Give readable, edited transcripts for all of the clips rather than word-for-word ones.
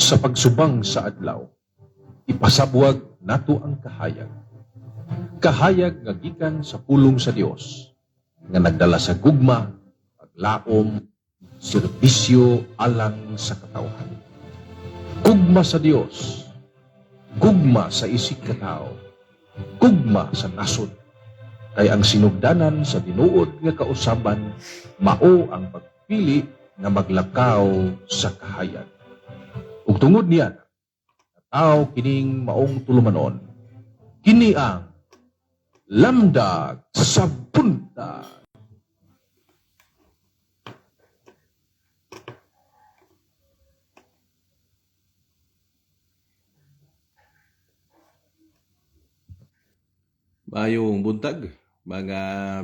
Sa pagsubang sa adlaw, ipasabwag nato ang kahayag. Kahayag nga gikan sa pulong sa Dios, nga nagdala sa gugma, paglaom, serbisyo alang sa katawhan. Gugma sa Dios, gugma sa isig katao, gugma sa nasod. Kay ang sinugdanan sa tinuod nga kausaban mao ang pagpili nga maglakaw sa kahayag. Ug tungod niya, tao kining maong tulumanon. Kini ang Lamdag sa Buntag. Maayong buntag, mga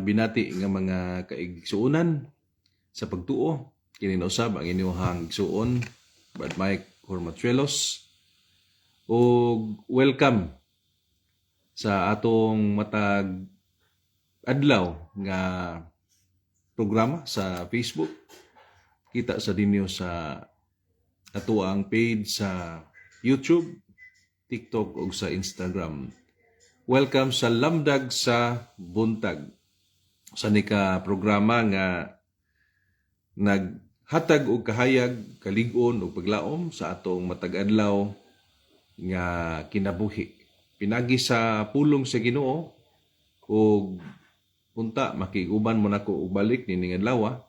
binati nga mga kaigsuonan sa pagtuo. Kini na usab ang inyong igsuon, Brad Mike Hormachuelos. Ug welcome sa atong matag adlaw nga programa sa Facebook. Kita sa dinyo sa ato ang page sa YouTube, TikTok ug sa Instagram. Welcome sa Lamdag sa Buntag. Sa nika programa nga naghatag og kahayag, kalig-on ug paglaom sa atong matag adlaw nga kinabuhi. Pinagi sa pulong sa Ginoo ug punta makiguban mo nako og balik nining adlaw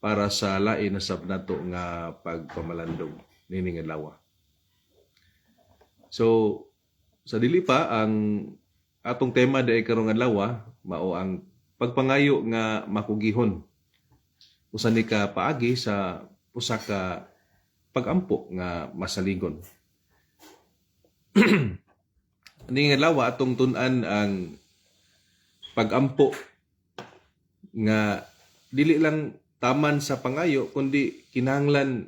para sa lain na sab nato nga pagpamalandong nining adlaw. So sa dili pa, ang atong tema diay karong adlaw mao ang pagpangayo nga makugihon. Usa ni ka paagi sa usa ka pagampo nga masaligon. Ning adlaw atong tun-an ang pagampo nga dili lang taman sa pangayo kundi kinahanglan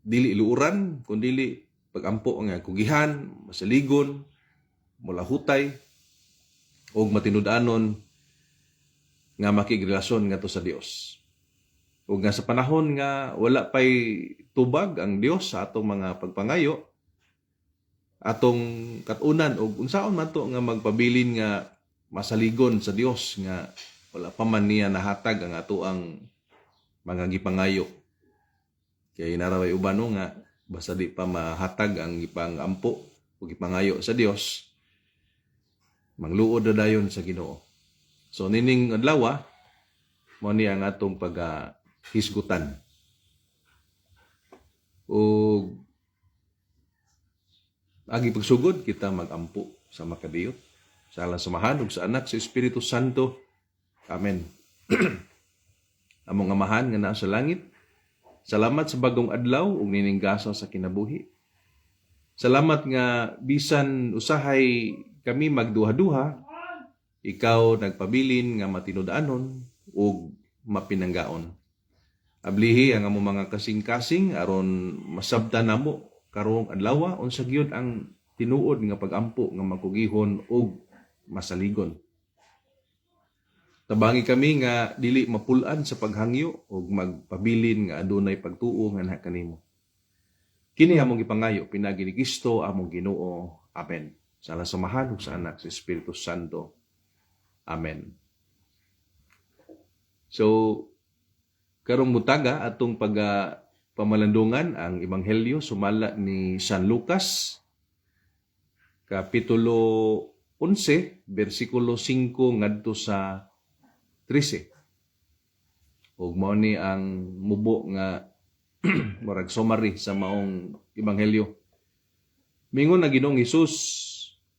dili luuran kundi pagampo nga kugihan, masaligon, mulahutay og matinud-anon nga makigrelasyon ngadto sa Dios. Ug nga sa panahon nga wala pay tubag ang Dios sa atong mga pagpangayo, atong kat-unan og unsaon man to nga magpabilin nga masaligon sa Dios nga wala pa man niya nahatag ang atoang mga gipangayo. Kay naraway uban no nga basta di pa mahatag ang gipangampo o gipangayo sa Dios, mangluod na dayon sa Ginoo. So nining adlaw mao ni ang atong paghisgutan. Ug agi pagsugod kita magampo sa makadiyot. Sa ngalan sa Amahan ug sa Anak sa Espiritu Santo. Amen. Among Amahan nga naa sa langit, salamat sa bagong adlaw ug nining gasa sa kinabuhi. Salamat nga bisan usahay kami magduha-duha, ikaw nagpabilin nga matinud-anon ug mapinanggaon. Ablihi ang among mga kasing-kasing aron masabtan namo karong adlaw unsa gyud ang tinuod nga pagampo nga makugihon ug masaligon. Tabangi kami nga dili mapul-an sa paghangyo ug magpabilin nga adunay pagtuo nganha kanimo. Kini among gipangayo pinaagi ni Kristo among Ginoo. Amen. Sa ngalan sa Amahan ug sa Anak sa Espiritu Santo. Amen. So karong buntaga atong pamalandungan ang ebanghelyo sumala ni San Lucas kapitulo 11 bersikulo 5 ngadto sa 13. Ug mao ni ang mubo nga murag summary sa maong ebanghelyo. Mingon na Ginoong Hesus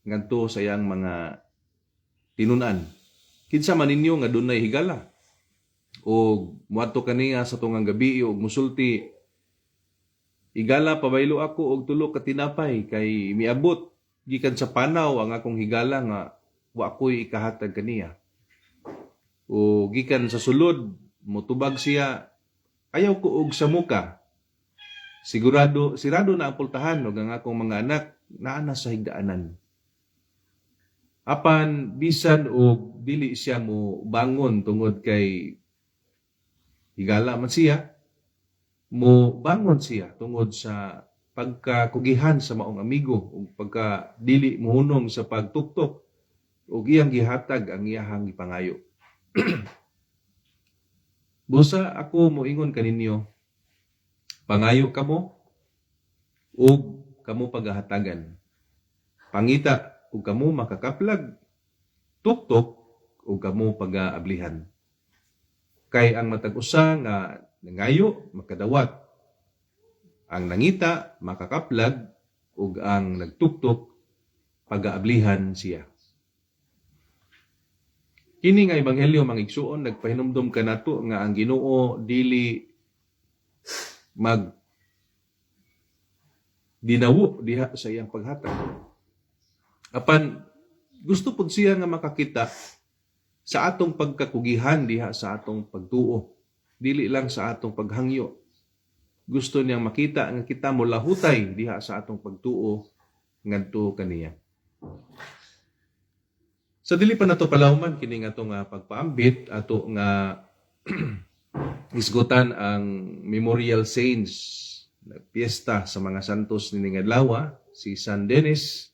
ngadto sa iyang mga tinun-an. Kinsa man ninyo nga dunay higala og moadto kaniya sa tungang gabi og musulti, "Higala, pabaylo ako og tulo ka tinapay kay miabot gikan sa panaw ang akong higala nga wa ko'y ikahatag kaniya." O gikan sa sulod motubag siya, "Ayaw ko og samuka. Sigurado sirado na ang pultahan ug ang akong mga anak naa na sa higdaanan." Apan bisan og dili siya mo bangon tungod kay higala man siya, mo bangon siya tungod sa pagkakugihan sa maong amigo ug pagka dili mohunong sa pagtuktok ug iyang gihatag ang iyahang gipangayo. Busa ako moingon kaninyo, pangayo kamo ug kamo pagahatagan. Pangita ug kamo makakaplag, tuktok ug kamo pagaablihan. Kay ang matag usa nga nangayo makadawat, ang nangita makakaplag, ug ang nagtuktok pagaablihan siya. Kini nga ebanghelyo, mga igsuon, nagpahinumdom kanato nga ang Ginoo dili mag dinawo diha sa iyang paghatag. Apan gusto pud siya nga makakita sa atong pagkakugihan diha sa atong pagtuo, dili lang sa atong paghangyo. Gusto niyang makita nga kita molahutay diha sa atong pagtuo ngadto kaniya. Sa dili pa nato palawman kini nga atong pagpaambit, ato nga isgutan ang Memorial Saints, piyesta sa mga santos nining adlaw, si San Denis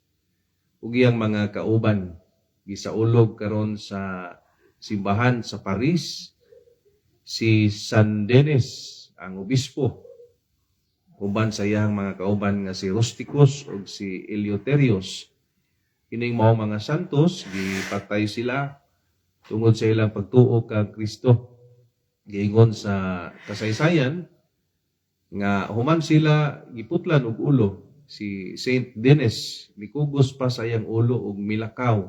ug iyang mga kauban. Gisaulog karon sa simbahan sa Paris si San Denis ang obispo uban sa iyang mga kauban nga si Rusticus ug si Eleutherius. Kining mao mga santos, gipatay sila tungod sa ilang pagtuo kang Kristo. Giingon sa kasaysayan nga human sila giputlan og ulo, si Saint Denis mikugos pa sa iyang ulo og milakaw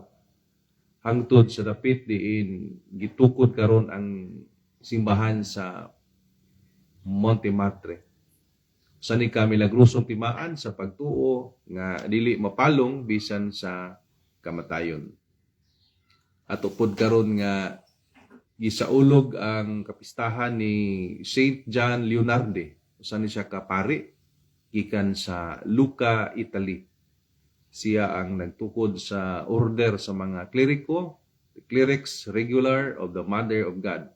hangtod sa dapit diin gitukod karon ang simbahan sa Montmartre. Sa ni ka milagrosong timaan sa pagtuo nga dili mapalong bisan sa kamatayon. Ato pod karon nga gisaulog ang kapistahan ni Saint John Leonardi. Usa ni siya ka pari gikan sa Lucca, Italy. Siya ang nagtukod sa order sa mga kleriko, the clerics regular of the Mother of God.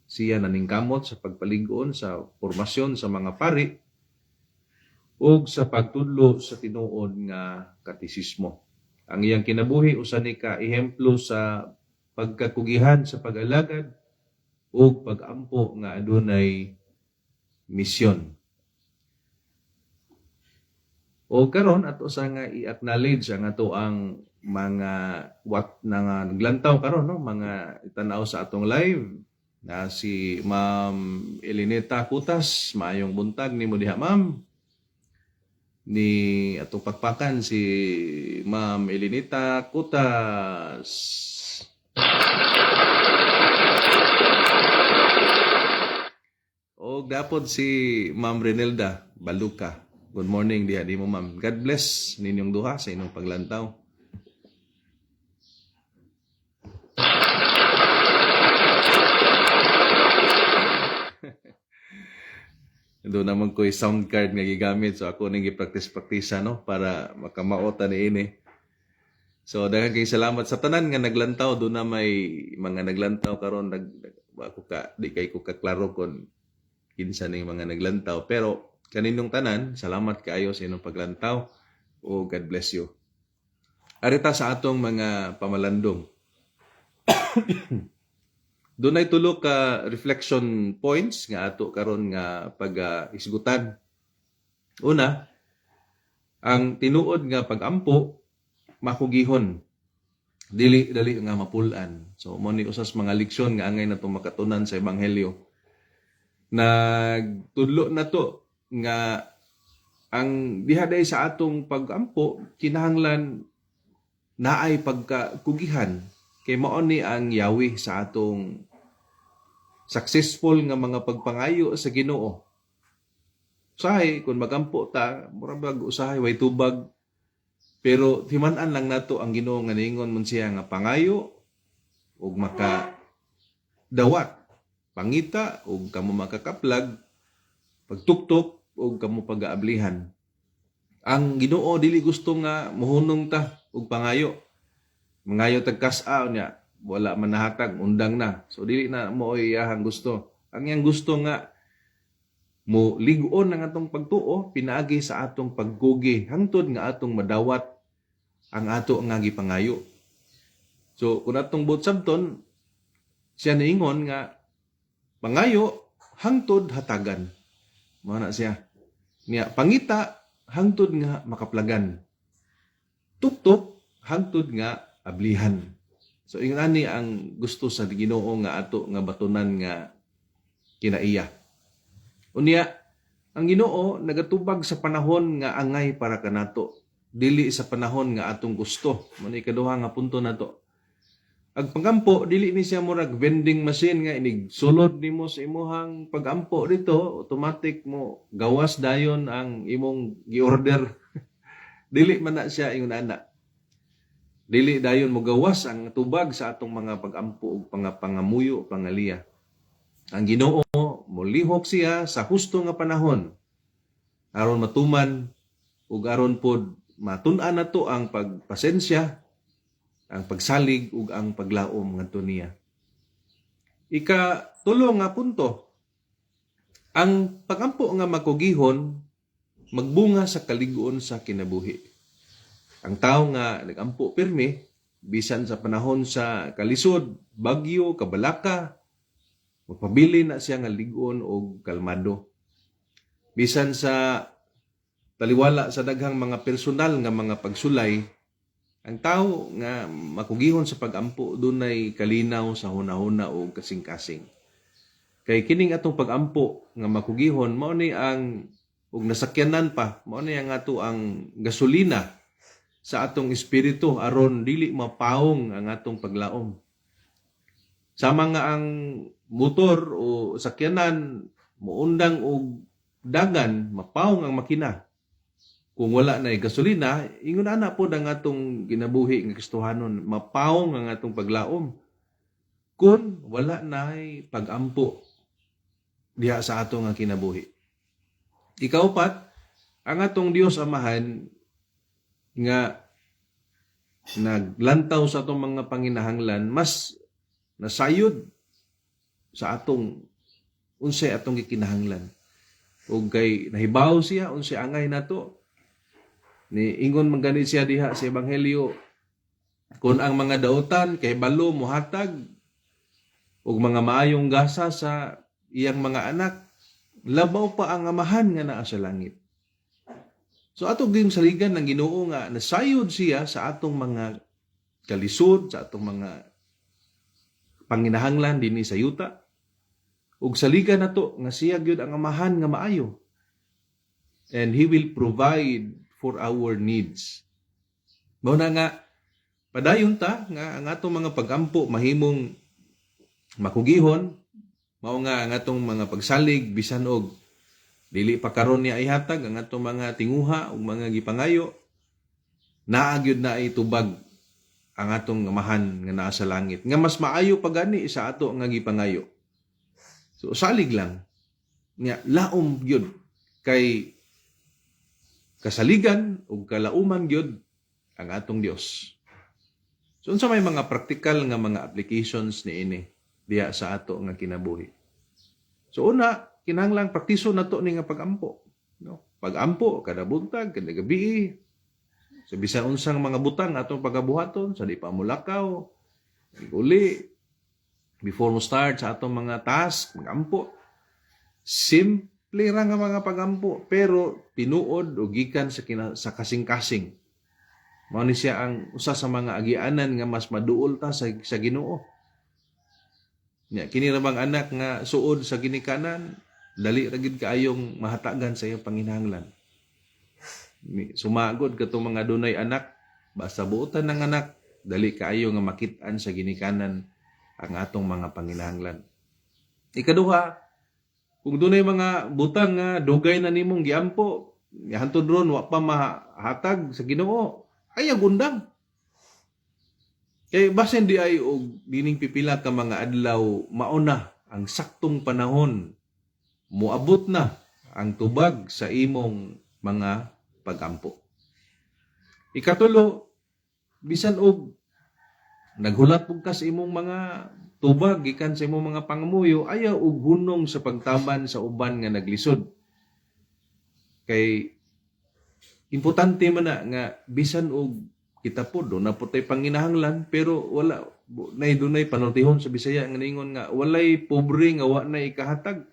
Siya naningkamot sa pagpalig-on sa formasyon sa mga pari ug sa pagtudlo sa tinuod nga katisismo. Ang iyang kinabuhi usa ni ka ehemplo sa pagkakugihan sa pag-alagad ug pag-ampo nga adunay misyon. O karon ato sa nga i-acknowledge ang ato ang mga wat na nga naglantaw karon, no, mga itanaw sa atong live na si Ma'am Elineta Kutas. Maayong buntag nimo diha, ma'am. Ni atong pakpakan si Ma'am Elineta Kutas. O dapod si Ma'am Renelda Baluka. Good morning diha nimo, ma'am. God bless ninyong duha sa inyong paglantaw. Doon naman ko'y sound card nga gigamit, so ako ning gi-practice-practice, no, para makamao ta niini. So daghan kay salamat sa tanan nga naglantaw. Doon na may mga naglantaw karon, nag ako ka di kay ko kaklaro kon kinsa ning mga naglantaw, pero kaninyong tanan, salamat kaayo sa inyong paglantaw o God bless you. Arita sa atong mga pamalandong. Dunay tulo ka reflection points nga ato karon nga pag-isgutan. Una, ang tinuod nga pagampo makugihon, dili dali nga mapul-an. So mo ni usas mga leksyon nga angay nato makatunan sa ebanghelyo. Nagtudlo na to nga ang diha day sa atong pagampo kinahanglan naay pagkakugihan kay mao ni ang yawi sa atong successful nga mga pagpangayo sa Ginoo. Usahay kung magampo ta, mura bag usahay way tubag, pero himan-an lang nato ang Ginoo nga niingon man siya nga pangayo ug maka dawat, pangita ug kamo makakaplag, pagtuktok ug kamo pag-aablihan. Ang Ginoo dili gusto nga mohunong ta og pangayo. Mangayo tag kas-a niya, wala man nahatag, undang na. So dili na mo iyahang gusto. Ang iyang gusto nga Mo lig-on ang atong pagtuo pinaagi sa atong pagkugi hangtod nga atong madawat ang ato nga gipangayo. So kung atong buot sabton, siya niingon nga pangayo hangtod hatagan. Mao na siya. Niya pangita hangtod nga makaplagan. Tuktok hangtod nga ablihan. So ingon ani ang gusto sa Ginoo nga ato nga batunan nga kinaiya. Unya, ang Ginoo nagatubag sa panahon nga angay para kanato, dili sa panahon nga atong gusto. Mao ni ikaduha nga punto nato. Ang pagampo dili ni siya murag vending machine nga inig sulod nimo sa imuhang pagampo dito, automatic mo gawas dayon ang imong gi-order. Dili man na siya ingon ana. Dili dayon mo gawas ang tubag sa atong mga pagampo ug pangamuyo, pangaliya. Ang Ginoo molihok siya sa husto nga panahon aron matuman ug aron pod matun-an nato ang pagpasensya, ang pagsalig ug ang paglaom ngadto niya. Ika tulo nga punto, ang pagampo nga makugihon magbunga sa kalig-on sa kinabuhi. Ang tawo nga nagampo pirmi bisan sa panahon sa kalisod, bagyo, kabalaka, magpabili na siya nga lig-on og kalmado. Bisan sa taliwala sa daghang mga personal nga mga pagsulay, ang tao nga makugihon sa pagampo dunay kalinaw sa hunahuna o kasing-kasing. Kay kining atong pagampo nga makugihon mao ni ang ug nasakyanan pa, mao ni ang ato ang gasolina sa atong espiritu aron dili mapaong ang atong paglaom. Sama nga ang motor o sakyanan muundang og dagan, mapaong ang makina. Kung wala na gasolina, ingon ana pod ang atong kinabuhi nga Kristohanon, mapaong ang atong paglaom kung wala na pagampo diha sa ato nga kinabuhi. Ikaupat, ang atong Dios Amahan nga naglantaw sa atong mga panginahanglan, mas nasayod sa atong unsay atong gikinahanglan. Ug kay nahibaw siya unsay angay nato. Ni ingon man gani siya diha sa ebanghelyo, kung ang mga dautan kay balo mohatag og mga maayong gasa sa iyang mga anak, labaw pa ang Amahan nga naa sa langit. So ato gyud saligan ng Ginoo nga nasayod siya sa atong mga kalisod, sa atong mga panginahanglan dinhi sa yuta. Ug saligan nato nga siya gyud ang Amahan nga maayo. And He will provide for our needs. Mao na nga padayon ta nga ang atong mga pagampo mahimong makugihon, mao nga ang atong mga pagsalig bisan og dili pa karon niya ihatag ang atong mga tinguha ug mga gipangayo, naa gyud na itubag ang atong Amahan nga naa sa langit nga mas maayo pa gani sa ato nga gipangayo. So salig lang nya, laom gyud kay kasaligan ug kalauman gyud ang atong Dios. So unsa may mga praktikal nga mga applications niini diha sa ato nga kinabuhi? So una, kinahanglan praktiso nato ni nga pagampo, no? Pagampo kada buntag, kada gabi, sa bisan unsang mga butang atong pagabuhaton, sa di pa mulakaw, uli, before mo start sa atong mga task, magampo. Simple ra nga mga pagampo, pero tinuod o gikan sa kasing-kasing. Mao ni siya ang usa sa mga agianan nga mas maduol ta sa Ginoo. Nya kini ra bang anak nga suod sa ginikanan, dali ra gid kaayong mahatagan sa iyang panginahanglan. Sumagod katong mga dunay anak, basta buotan ng anak, dali kaayo nga makit-an sa ginikanan ang atong mga panginahanglan. Ikaduha, kung dunay mga butang nga dugay na nimong giampo, hantod ron wa pa mahatag sa Ginoo, ay undang. Kay basin di ay og dining pipila ka mga adlaw, mauna ang saktong panahon, moabot na ang tubag sa imong mga pagampo. Ikatulo, bisan og naghulat pug ka sa imong mga tubag gikan sa imong mga pangamuyo, ayaw og hunong sa pagtaban sa uban nga naglisod. Kay importante man na nga bisan og kita po do na po tay panginahanglan, pero wala nay dunay panultihon sa Bisaya nga ningon nga walay pobre nga wa na ikahatag.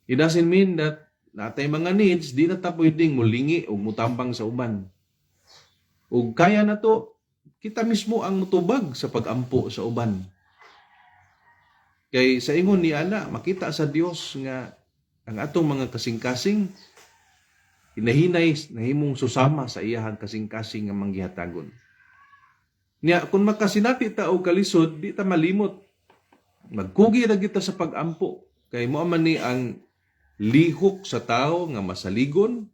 It doesn't mean that natay mga needs, di na ta pwedeng mulingi o mutambang sa uban. Ug kaya na to, kita mismo ang mutubag sa pagampo sa uban. Kay sa ingon ni ana, makita sa Dios nga ang atong mga kasing-kasing hinahinay nahimong susama sa iyahang kasing-kasing nga manggihatagon. Niya kung makasinati ta og kalisod, di ta malimot. Magkugi ra kita sa pagampo kay mo man ni ang lihok sa tao nga masaligon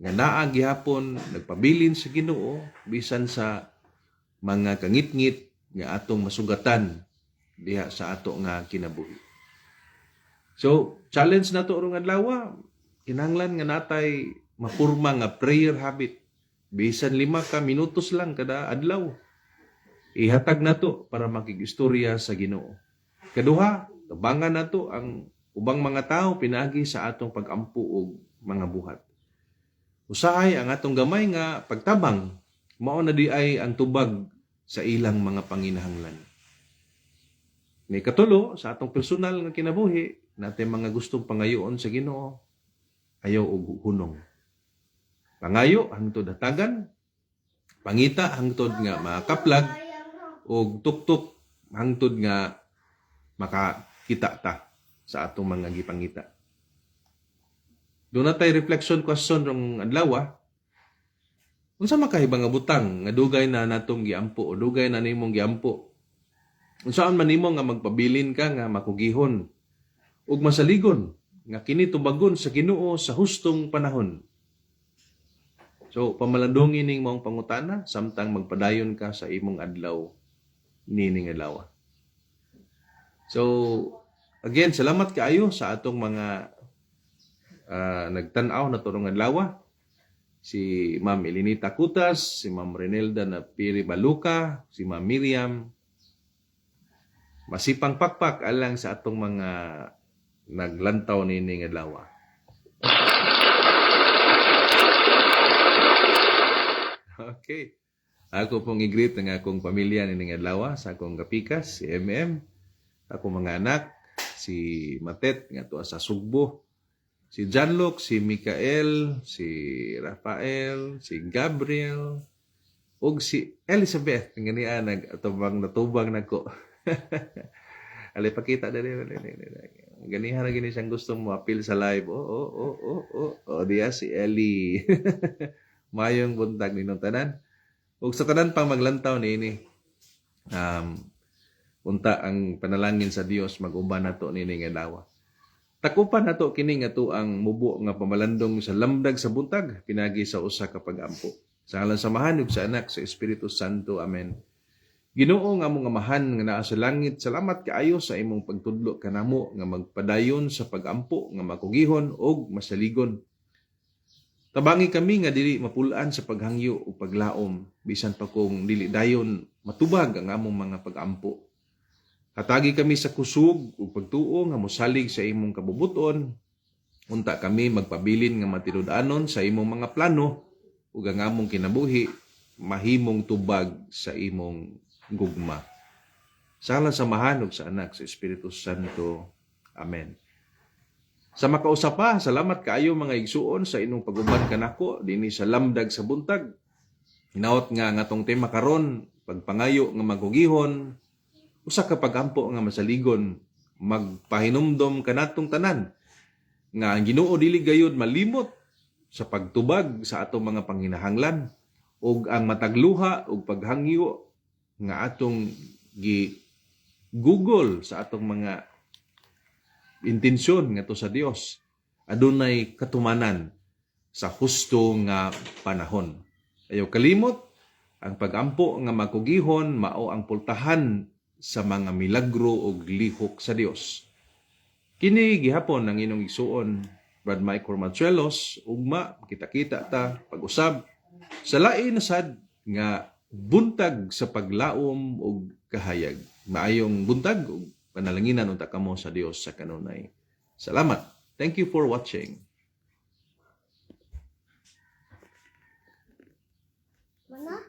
nga naa gihapon nagpabilin sa Ginoo bisan sa mga kangitngit nga atong masugatan diha sa ato nga kinabuhi. So, challenge nato rong adlaw, kinahanglan nga natay mapurma nga prayer habit. Bisan 5 ka minutos lang kada adlaw. Ihatag nato para makig-istorya sa Ginoo. Kaduha, tabangan nato ang ubang mga tao pinaagi sa atong pagampo og mga buhat. Usahay ang atong gamay nga pagtabang, mao na di ay ang tubag sa ilang mga panginahanglan. May katulo, sa atong personal nga kinabuhi, natin mga gustong pangayoon sa Ginoo, ayaw og hunong. Pangayo hangtod hatagan, pangita hangtod nga makaplag, og tuktok hangtod nga makakita ta sa atong mga gipangita. Doon na tayo reflection question rong adlaw. Unsa makahibang nga butang nga dugay na natong giampo o dugay na nimong giampo? Unsaon man nimo nga magpabilin ka nga makugihon ug masaligon nga kini tubagon sa Ginoo sa hustong panahon? So pamalandungi ning maong pangutana samtang magpadayon ka sa imong adlaw nining adlaw. So again, salamat kaayo sa atong mga nagtan-aw na turong adlaw. Si Ma'am Elinita Kutas, si Ma'am Renelda na Piri Baluka, si Ma'am Miriam. Masipang pakpak alang sa atong mga naglantaw nining adlaw. Okay. Ako pong i-greet ang akong pamilya nining adlaw sa akong kapikas, si MM, akong mga anak, si Matet nga tuwa sa Sugbo, si Janluc, si Mikael, si Rafael, si Gabriel, ug si Elizabeth nga niya nag-atubang natubang nako. Ali pakita dali dali dali. Ganihan na gini siyang gustong moapil sa live. Oh. Oh, diya si Ellie. Mayong buntag ninong tanan. Ug sa tanan pang maglantaw niini. Unta ang panalangin sa Dios mag-uban nato niini nga adlaw. Takupan nato kini nga ang mubo nga pamalandong sa lamdag sa buntag pinagi sa usa ka pag-ampo. Sa ngalan sa Amahan ug sa Anak sa Espiritu Santo. Amen. Ginoo nga among Amahan nga naa sa langit, salamat kaayo sa imong pagtudlo kanamo nga magpadayon sa pag-ampo nga makugihon ug masaligon. Tabangi kami nga dili mapul-an sa paghangyo ug paglaom bisan pa kung dili dayon matubag ang among mga pag-ampo. Hatagi kami sa kusog ug pagtuo nga mosalig sa imong kabubuton. Unta kami magpabilin nga matinud-anon sa imong mga plano ug ang among kinabuhi mahimong tubag sa imong gugma. Sa ngalan sa Amahan ug sa Anak sa Espiritu Santo. Amen. Sa makausa pa, salamat kaayo mga igsuon sa inyong pag-uban kanako dinhi sa lamdag sa buntag. Hinaot nga ang atong tema karon, pagpangayo nga magugihon, usa ka pagampo nga masaligon, magpahinumdom kanatong tanan nga ang Ginoo dili gayud malimot sa pagtubag sa atong mga panginahanglan ug ang matagluha ug paghangyo nga atong gi Google sa atong mga intensyon ngadto sa Dios adunay katumanan sa husto nga panahon. Ayaw kalimot ang pagampo nga makugihon mao ang pultahan sa mga milagro ug lihok sa Dios. Kini gihapon ang inyong igsuon, Brad Mike Hormachuelos. Ugma kita-kita ta pag-usab sa lain na sad nga buntag sa paglaom ug kahayag. Maayong buntag ug panalanginan unta kamo sa Dios sa kanunay. Salamat. Thank you for watching. Wala?